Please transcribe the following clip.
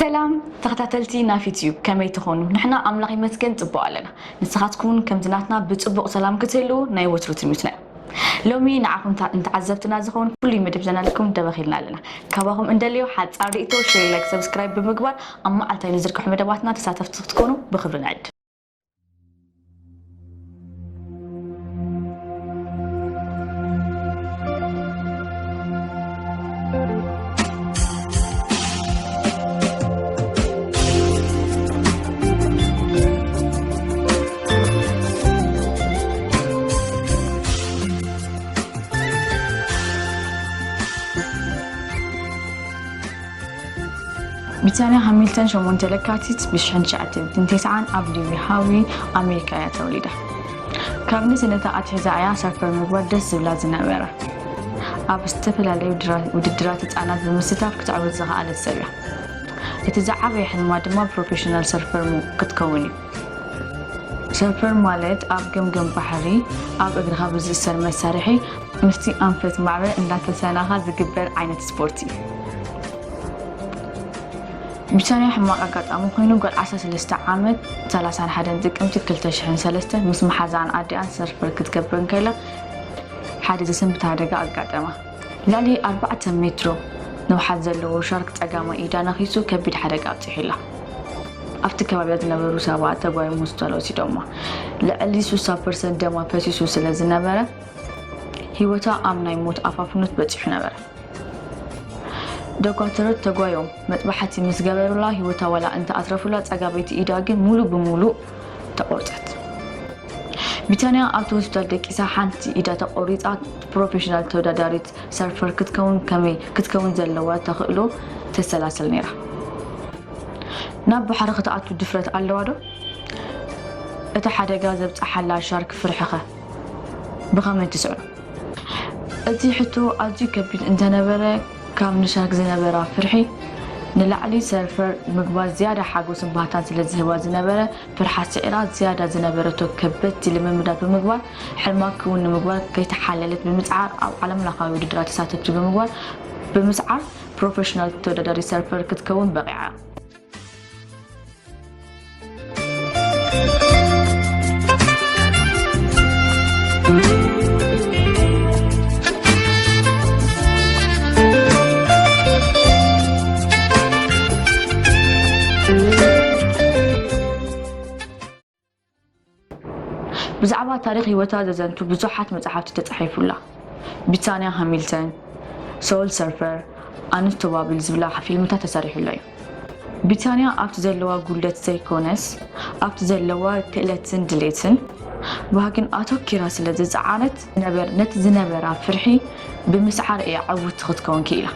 ሰላም ተኸታተልቲ ናፊ ቲዩብ፣ ከመይ ትኾኑ? ንሕና ኣምላኽ ይመስገን ጽቡቕ ኣለና። ንስኻትኩም እውን ከምዚ ናትና ብጽቡቕ ሰላም ክትህልዉ ናይ ወትሩ ትምኒትና እዩ። ሎሚ ንዓኹም ታ-፣ ንተዓዘብትና ዝኸውን ፍሉይ መደብ ሒዝናልኩም ደበኽ ኢልና ኣለና። ካባኹም እንደልዮ ሓጻር ርእይቶ፣ ሼር፣ ላይክ፣ ሰብስክራይብ ብምግባር ኣብ መዓልታዊ ንዝርግሑ መደባትና ተሳተፍቲ ክትኮኑ ብኽብሪ ንዕድም። ቢታንያ ሃሚልተን ሸሞንተ ለካቲት ብ ሽሕን ትሽዓተ ሚእትን ተስዓን ኣብ ሊቪ ሃዊ፣ ኣሜሪካ እያ ተወሊዳ። ካብ ንእስነታ ኣትሒዛ እያ ሰርፈር ምግባር ደስ ዝብላ ዝነበረ። ኣብ ዝተፈላለዩ ድራ-፣ ውድድራት ህጻናት ብምስታፍ ክትዕወት ዝኸኣለት ሰብ እያ። እቲ ዝዓበየ ሕልማ ድማ ፕሮፌሽናል ሰርፈር ም-፣ ክትከውን እዩ። ሰርፈር ማለት ኣብ ገምገም ባሕሪ ኣብ እግርኻ ብዝእሰር መሳርሒ ምስቲ ኣንፈት ማዕበል እንዳተሰናኻ ዝግበር ዓይነት ስፖርት እዩ። ቢታንያ ሕማቕ ኣጋጣሚ ኮይኑ ጓል ዓሰርተ ሰለስተ ዓመት ሰላሳን ሓደን ጥቅምቲ ክልተ ሽሕን ሰለስተን ምስ መሓዛኣን ኣዲኣን ሰርፈር ክትገብር እንከላ ሓደ ዘሰንብድ ሓደጋ ኣጋጠማ። ልዕሊ ኣርባዕተ ሜትሮ ንውሓት ዘለዎ ሻርክ ጸጋማይ ኢዳ ነኺሱ ከቢድ ሓደጋ ኣብጺሑላ። ኣብቲ ከባቢያ ዝነበሩ ሰባት ተጓዮም ሆስፒታል ወሲዶማ። ልዕሊ ስሳ ፐርሰንት ደማ ፈሲሱ ስለ ዝነበረ ህይወታ ኣብ ናይ ሞት ኣፋፍኖት በጺሑ ነበረ። ዶኳተሮት ተጓዮም መጥባሕቲ ምስ ገበሩላ ህይወታ ዋላ እንተ ኣትረፉላ ጸጋበይቲ ኢዳ ግን ሙሉ ብሙሉ ተቆርጸት። ቢታንያ ኣብቲ ሆስፒታል ደቂሳ ሓንቲ ኢዳ ተቆሪጻ ፕሮፌሽናል ተወዳዳሪት ሰርፈር ክትከውን ከመይ ክትከውን ዘለዋ ተኽእሎ ተሰላስል ነይራ። ናብ ባሕሪ ክትኣቱ ድፍረት ኣለዋ ዶ? እቲ ሓደጋ ዘብጽሓላ ሻርክ ፍርሕኸ ብኸመይ ትስዕሮ? እቲ ሕቶ ኣዝዩ ከቢድ እንተነበረ፣ ካብ ንሻርክ ዝነበራ ፍርሒ ንላዕሊ ሰርፈር ምግባር ዝያዳ ሓጎስን ባህታን ስለ ዝህባ ዝነበረ ፍርሓት ስዒራ ዝያዳ ዝነበረቶ ከበድቲ ልምምዳት ብምግባር ሕልማ ክውን ንምግባር ከይተሓለለት ብምጽዓር ኣብ ዓለምለኻዊ ውድድራት ተሳተፍቲ ብምግባር ብምስዓር ፕሮፌሽናል ተወዳዳሪ ሰርፈር ክትከውን በቒዓ። ብዛዕባ ታሪኽ ህይወታ ዘዘንቱ ብዙሓት መጻሕፍቲ ተጻሒፉላ። ቢታንያ ሃሚልተን፣ ሶል ሰርፈር፣ ኣንስቶባብል ዝብላ ፊልምታት ተሰሪሑላ እዩ። ቢታንያ ኣብቲ ዘለዋ ጉድለት ዘይኮነስ፣ ኣብቲ ዘለዋ ክእለትን ድሌትን ባህግን ኣተኪራ ስለ ዝጸዓረት፣ ነበር-፣ ነቲ ዝነበራ ፍርሒ ብምስዓር እያ ዕውትቲ ክትከውን ክኢላ።